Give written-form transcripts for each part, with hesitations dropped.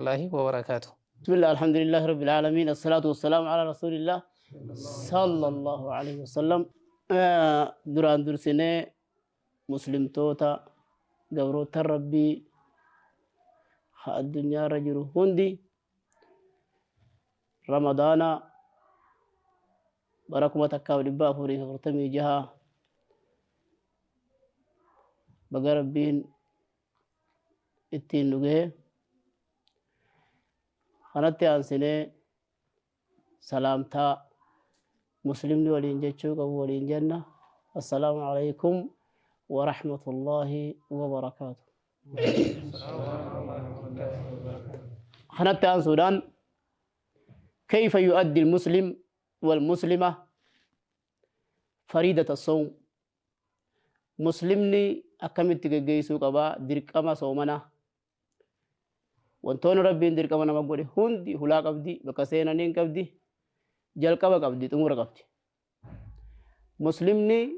warahmatullaahi wabarakaatuh. Bismillah, alhamdulillahi rabbil aalamiin, assalaatu wassalaamu ala rasuulillah sallallahu alaihi wasallam. Duraan dursinee muslimtoota gabroota rabbii ha addunyaarra jiru hundi ramadaana bara 1446 baga rabbiin ittiin nu gahe. Kanatti aansinee salaamtaa muslimni waliin jechuu qabu waliin jenna. Assalaamu alaikum wa rahmatullaahi wa barakaatu. Kanatti aansuudhaan kayfa yu'addi al-muslim wal-muslima fariidata sawm, muslimni akkamitti geggeessuu qaba dirqama soomanaa? Wantoonni rabbiin dirqama nama godhe hundi hulaa qabdi, bakka seenaniin qabdi, jalqaba qabdi, xumura qabdi. Muslimni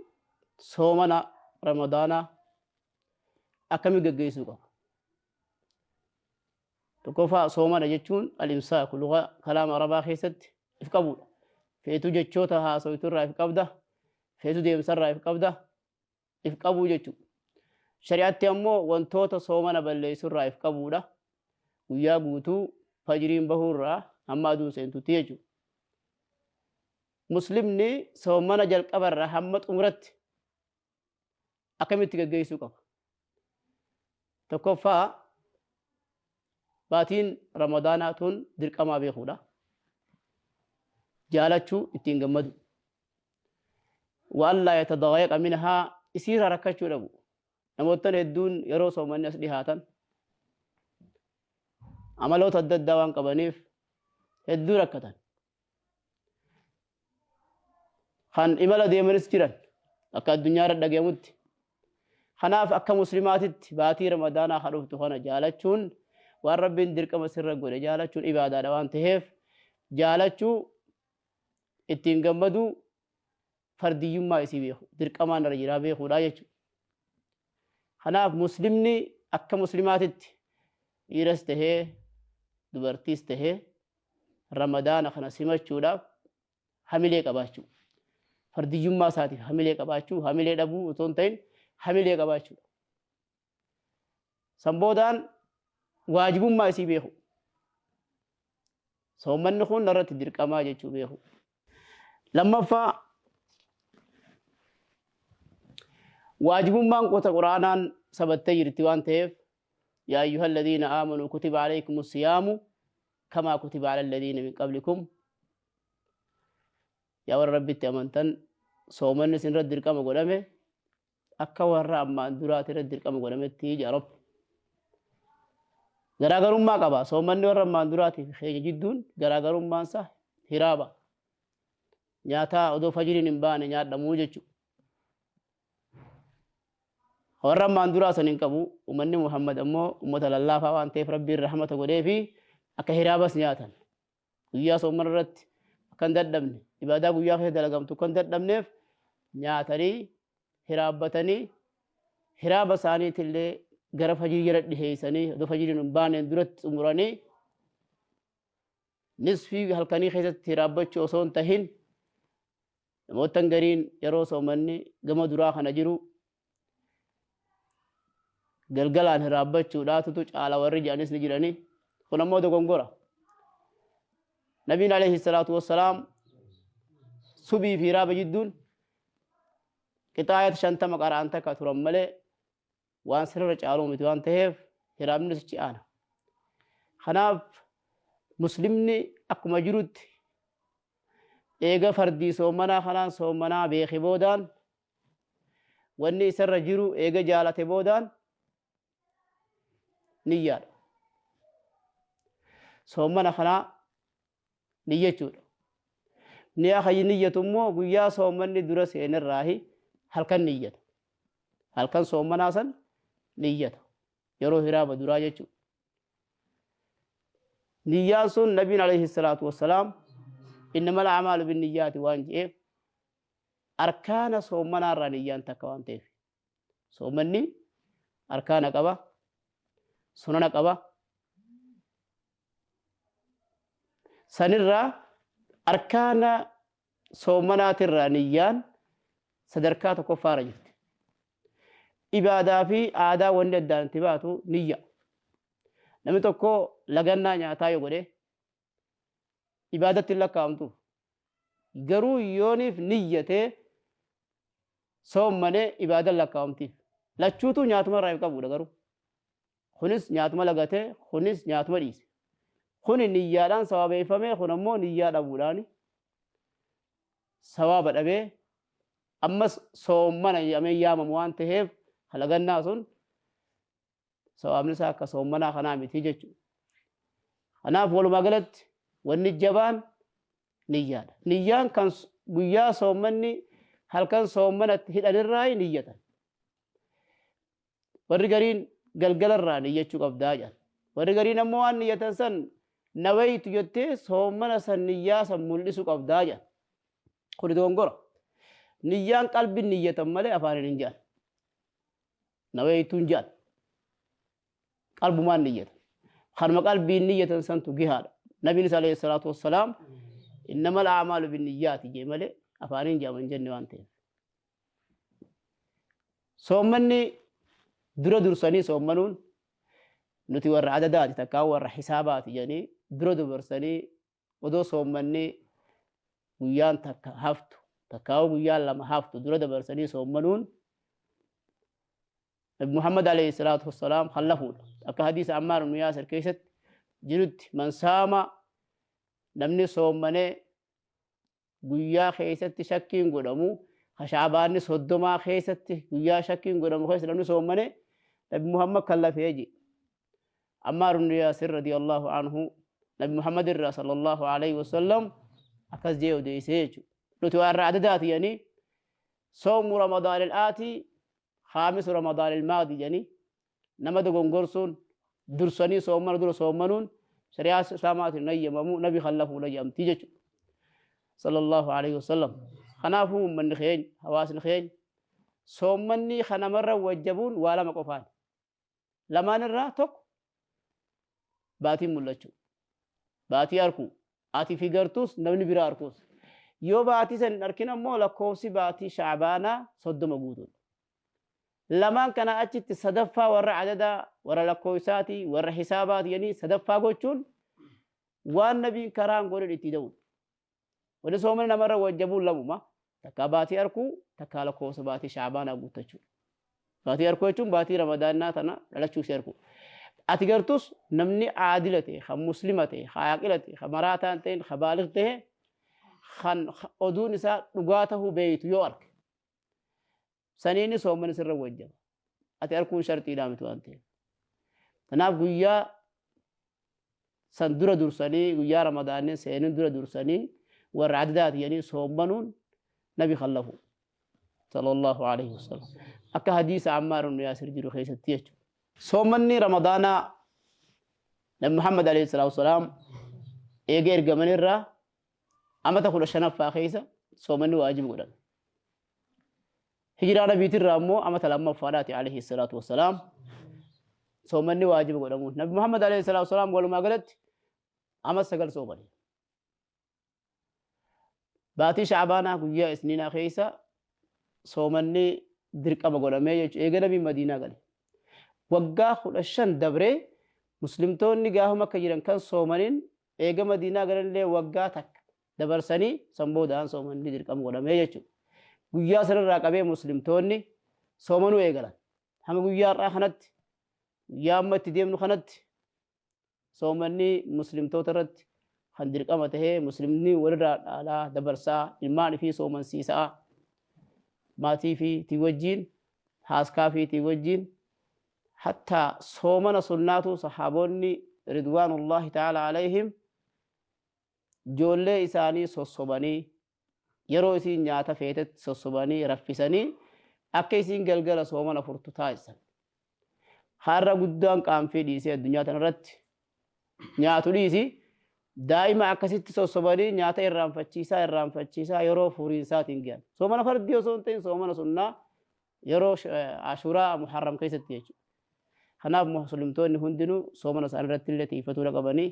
soomana ramadaanaa akkamitti geggeessuu qaba? Tokkoffaa, soomana jechuun al-imsaaku lugaa kalaama arabaa keessatti if qabuudha. Feetuu jechoota haasoytu irraa if qabda, feetuu deemsarraa if qabda, if qabuu jechuudha. Shari'aatti ammoo wantoota soomana balleessu irraa if qabuudha. Guyyaa guutuu fajriin bahuu irraa hamma aduun seentutti jechuudha. Muslimni soomana jalqaba irraa hamma xumuratti akkamitti geggeessuu qaba? Tokkoffaa, baatiin ramadaanaa tun dirqamaa beekuudha. Jaalachuu, ittiin gammadu. Wa allaa yatadaayaqa minhaa, isiirraa rakkachuu dhabu. Namoottan hedduun yeroo soomanni as dhihaatan amaloota adda addaa waan qabaniif hedduu rakkatan. Kan imala deemanis jiran akka addunyaa irra dhagayamutti. Kanaaf akka muslimaatitti baatii ramadaanaa ka dhuftu kana jaalachuun, waan rabbiin dirqama sirra godhe jaalachuun ibaadaadha waan ta'eef, jaalachuu, ittiin gammaduu, fardiyyummaa isii beeku, dirqamaan irra jiraa beekuudha jechuudha. Kanaaf muslimni akka muslimaatitti dhiiras tahee dubartiis tahee ramadaana kana simachuudhaaf hamilee qabaachuu. Fardiyyummaa isaatiif hamilee qabaachuu, hamilee dhabuu otoo hin ta'in hamilee qabaachuudha. San boodaan waajibummaa isii beeku. Soommanni kun narratti dirqamaa jechuu beeku. Lammaffaa, waajibummaan qota quraanaan sabattee jirti waan ta'eef, yaa ayyuha alladhiina aamanuu kutiba alaykum siyaamu kamaa kutiba ala alladhiina min qablikum, yaa warra rabbitti amantan, soomanni isin irratti dirqama godhame akka warra ammaan duraati irratti dirqama godhametti jedha rabbi. Garaagarummaa qaba. Soomanni warra ammaan duraatii fi keenya jidduun garaagarummaan isaa hiraaba. Nyaataa odoo fajiriin hin baane nyaadhamuu jechuudha. Warra ammaan duraa san hin qabu. Uummanni Muhammad ammoo uummata lallaafaa waan ta'eef rabbiin rahmata godhee fi akka hiraabas nyaatan. Guyyaa soomana irratti akka hin dadhabne, ibaadaa guyyaa keessa dalagamtu akka hin dadhabneef nyaatanii hiraabbatanii, hiraaba isaaniitillee gara fajrii jala dhiheessanii, odoo fajriin hin baaneen duratti xumuranii, nisfii halkanii keessatti hiraabbachuu osoo hin tahin. Namoottan gariin yeroo soomanni gama duraa kana jiru galgalaan hiraabbachuudhaatutu caala warri jedhanis ni jirani. Kun ammoo dogongora. Nabiin alayhi salaatu wassalaam subii fi hiraaba jidduun qixaayata 50 qara'an takka turan malee waan sirra caaluu miti waan ta'eef hiraabnis achi aana. Kanaaf muslimni akkuma jirutti eega fardii soomanaa kanaan soomanaa beeke boodaan, wanni isarra jiru eega jaalate boodaan niyyaadha. Soomana kanaa niyyachuudha. Niyyaa kan niyyatu immoo guyyaa soomanni dura seenerraahi halkan niyyata. Halkan soomanaa san niyyata. Yeroo hiraaba duraa jechuudha. Niyyaan sun nabiin alayhi salaatu wassalaam innamal a'maalu binniyyaati waan je'eef, arkaana soomanaa irraa niyyaan takka waan ta'eef. Soomanni arkaana qaba, sunana qaba. Sanirraa arkaana soomanaatirraa niyyaan sadarkaa tokkoffaarra jirti. Ibaadaa fi aadaa wanni addaan itti baatu niyya. Namni tokko lagannaa nyaataa yoo godhe ibaadatti hin lakkaa'amtuuf. Garuu yooniif niyyatee soommane ibaadan lakkaa'amtiif. Lachuutuu nyaatuma irraa hin qabuudha garuu. Kunis nyaatuma lagatee, kunis nyaatuma dhiise. Kuni niyyaadhaan sawabeeffamee, kun ammoo niyyaa dhabuudhaan sawaaba dhabee ammas soommana jedhamee yaamamu waan ta'eef lagannaa sun sawaabni isaa akka soommanaa kanaa miti jechuudha. Kanaaf walumaa galatti wanni jabaan niyyaadha. Niyyaan kan guyyaa soommanni halkan soommanatti hidhanirraa niyyatan. Warri gariin galgalarraa niyyachuu qabdaa jedhan. Warri gariin ammoo waan niyyatan san nawaytu jettee soommana san niyyaa san mul'isuu qabdaa jedhan. Kuni dogongora. Niyyaan qalbiin niyyatan malee afaaniin hin jedhan. Nawaytuun jedhan. Qalbumaan niyyatan. Kanuma qalbiin niyyatan santu gihaadha. Nabiinis alayhi salaatu wassalaam innamal a'maalu binniyyaati jee malee afaaniin jedhama hin jenne waan ta'eef. Soommanni dura dursanii soommanuun nuti warra adadaati takkaa warra hisaabaati jedhanii dura dubarsanii odoo soommanni guyyaan takka haftu takkaa guyyaan lama haftu dura dabarsanii soommanuun Nabi Muhammad alayhi salaatu wassalaam kallafuudha. Akka hadiisa Ammaar ibn Yaasir keessatti jirutti man saama namni soommanee guyyaa keessatti shakkiin godhamu ka sha'abaanni soddomaa keessatti guyyaa shakkiin godhamu keessa namni soommane Nabi Muhammad kallafee jedhe. Ammaar ibn Yaasir radiyallahu anhu Nabi Muhammad irraa sallallahu alayhi wasallam akkas jee odeessee jechuudha. Nuti waan irraa adadaati jedhanii soomu Ramadaan al-aati khaamisu Ramadaan al-maadi jedhanii nama dogongorsuun dursanii soommana dura soommanuun shari'aa islaamaatiin hin hayyamamu nabi kallafuudha jedhamti jechuudha. Sallallahu alayhi wasallam. Kanaafuu uummanni keenya hawaasni keenya soommanni kan namarra wajjabuun waa lama qofaan. Lamaan irraa tokko baatiin mul'achuu. Baatii arkuu. Ati fi gartuus namni biraa arkuus. Yoo baatii san hin arkin ammoo lakkoofsi baatii shaabaanaa 30 guutuudha. Lamaan kana achitti sadaffaa warra adadaa, warra lakkoofsaatii, warra hisaabaati jedhanii sadaffaa gochuun waan nabiin karaan godhin itti da'uudha. Wanni soomani namarra wajjabuun lamuma. Takkaa baatii arkuu, takkaa lakkoofsa baatii shaabaanaa guuttachuu. Baatii arkuu jechuun baatii ramadaanaa tana dhalachuu ishee arkuu. Ati gartus namni aadila ta'e, kan muslima ta'e, kan aaqila ta'e, kan maraataa hin ta'in, kan baaliq ta'e, kan oduun isaa dhugaa ta'uu beeytu yoo arke. Saniini soomani sirra wajjaba. Ati arkuun sharxiidhaa miti waan ta'eef. Kanaaf guyyaa san dura dursanii guyyaa ramadaanni seenin dura dursanii warra adadaati jedhanii soommanuun nabi kallafu. Sallallahu alaihi wasallam. Akka hadiisa Ammaar ibn Yaasir jiru keessatti jechuudha. Soommanni ramadaanaa Nabi Muhammad alayhi salaatu wasalaam eega ergamanirraa amata 15ffaa keessa soomanni waajiba godhame. Hijiraa nabiitirraa immoo amata lammaffaadhaati alayhi salaatu wassalaam soomanni waajiba godhamuun. Nabi Muhammad alayhi salaatu wassalaam walumaa galatti ama 9 soomani. Baatii Shacbaanaa guyyaa Isniinaa keessa soomanni dirqama godhamee jechuudha. Eega nabiin Madiinaa gale. Waggaa 15 dabree muslimtoonni gaafa makka jiran kan soomaniin eega Madiinaa galanillee waggaa takka dabarsanii san boodaan soomanni dirqama godhamee jechuudha. Guyyaa sanarraa qabee muslimtoonni soomanuu eegalan. Hanga guyyaa har'aa kanatti guyyaa amma itti deemnu kanatti soomanni muslimtoota irratti kan dirqama tahee muslimni walirraa dhaalaa dabarsaa ilmaan ifii soomansiisaa maatii fi tii wajjiin haaskaa fi tii wajjiin hattaa soomana sunnaatu sahaabonni ridwaanullahi ta'ala alayhim ijoollee isaanii sossobanii yeroo isiin nyaata feetetti sossobanii raffisanii akka isiin galgala soomana furtu taasisan. Har'a guddaan qaanfii dhiisee addunyaa tanarratti nyaatu dhiisi daa'ima akkasitti sossobanii nyaata irraanfachiisaa irraanfachiisaa yeroo furiinsaatiin gahan. Soomana fardii osoo hin ta'in soomana sunnaa yeroo Ashuuraa Muharram keessatti jechuudha. Kanaaf muslimtoonni hundinuu soomana isaanii irratti illee xiyyeeffatuu qabanii.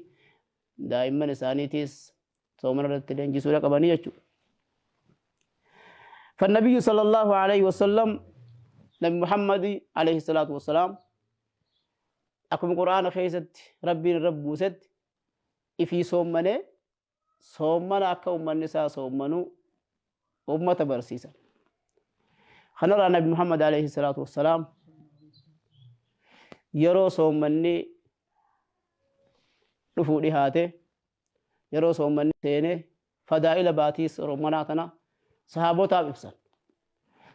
Daa'imman isaaniitiis soomana irratti leenjisuudha qabanii jechuudha. فالنبي صلى الله عليه وسلم، نبي محمد عليه الصلاة والسلام، akkuma Qur'aana keessatti Rabbiin irra buusetti ifii soommanee soommana akka ummanni isaa soommanuu ummata barsiisan. Kanarraa Nabi Muhammad عليه الصلاة والسلام yeroo soommanni dhufuu dhihaate, yeroo soommanni seene, fadaa'ila baatii soommanaa tana sahaabotaaf ibsan.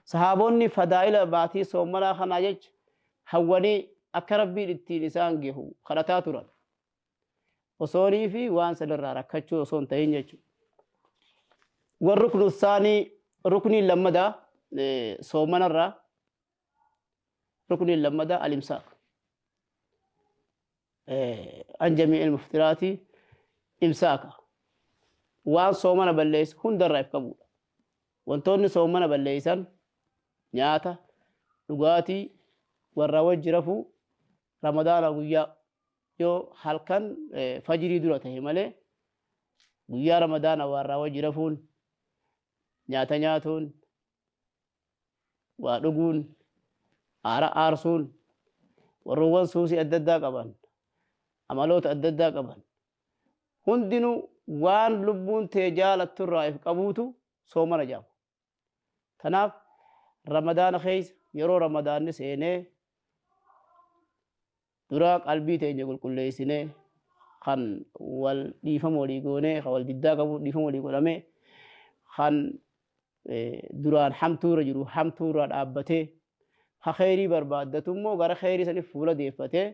Sahaabonni fadaa'ila baatii soommanaa kanaa jecha hawwanii akka Rabbiin ittiin isaan gehu kadhataa turan. Osoonii fi waan sanirraa rakkachuu osoo hin ta'in jechuudha. والركن الثاني، rukniin lammadaa soomanarraa, rukniin lammadaa الإمساك عن جميع المفطرات. Imsaaka waan soomana balleessu hundarraa if qabuudha. Wantoonni soomana balleessan nyaata, dhugaatii, warra wajji rafuu Ramadaana guyyaa yoo halkan fajirii dura tahe malee, guyyaa Ramadaana warra wajji rafuun, nyaata nyaatuun, waa dhuguun, aara aarsuun, warroowwan suusii adda addaa qaban, amaloota adda addaa qaban hundinuu waan lubbuun tee jaalatturraa if qabuutu soomana jedhama. Kanaaf Ramadaana keessa yeroo Ramadaanni seenee dura qalbii teenya qulqulleessinee, kan wal dhiifama walii goonee, kan wal diddaa qabu dhiifama walii godhamee, kan duraan hamtuurra jiru hamtuurra dhaabbatee, ha kheyrii barbaaddatu immoo gara kheyrii saniif fuula deeffatee,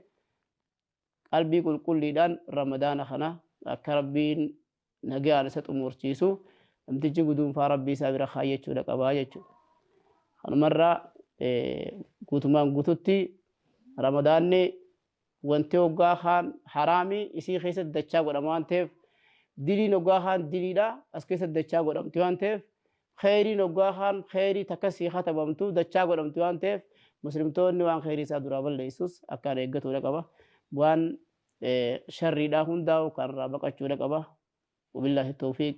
qalbii qulqulliidhaan Ramadaana kana akka Rabbiin nagaan isa xumurchiisu namtichi guduunfaa Rabbii isaa bira kaayyachuudha qabaa jechuudha. Kanumarraa guutumaan guututti Ramadaanni wanti hoggaa kaan haraamii isii keessatti dachaa godhama waan ta'eef, diliin hoggaa kaan diliidha as keessatti dachaa godhamti waan ta'eef, kheyriin hoggaa kaan kheyrii takka sii katabamtu dachaa godhamti waan ta'eef, muslimtoonni waan kheyrii isaa duraa balleessus akkaan eeggatuudha qaba. Waan sharriidhaa hundaa'u kan irraa baqachuudha qaba. وبالله التوفيق،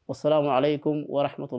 والسلام عليكم ورحمة الله.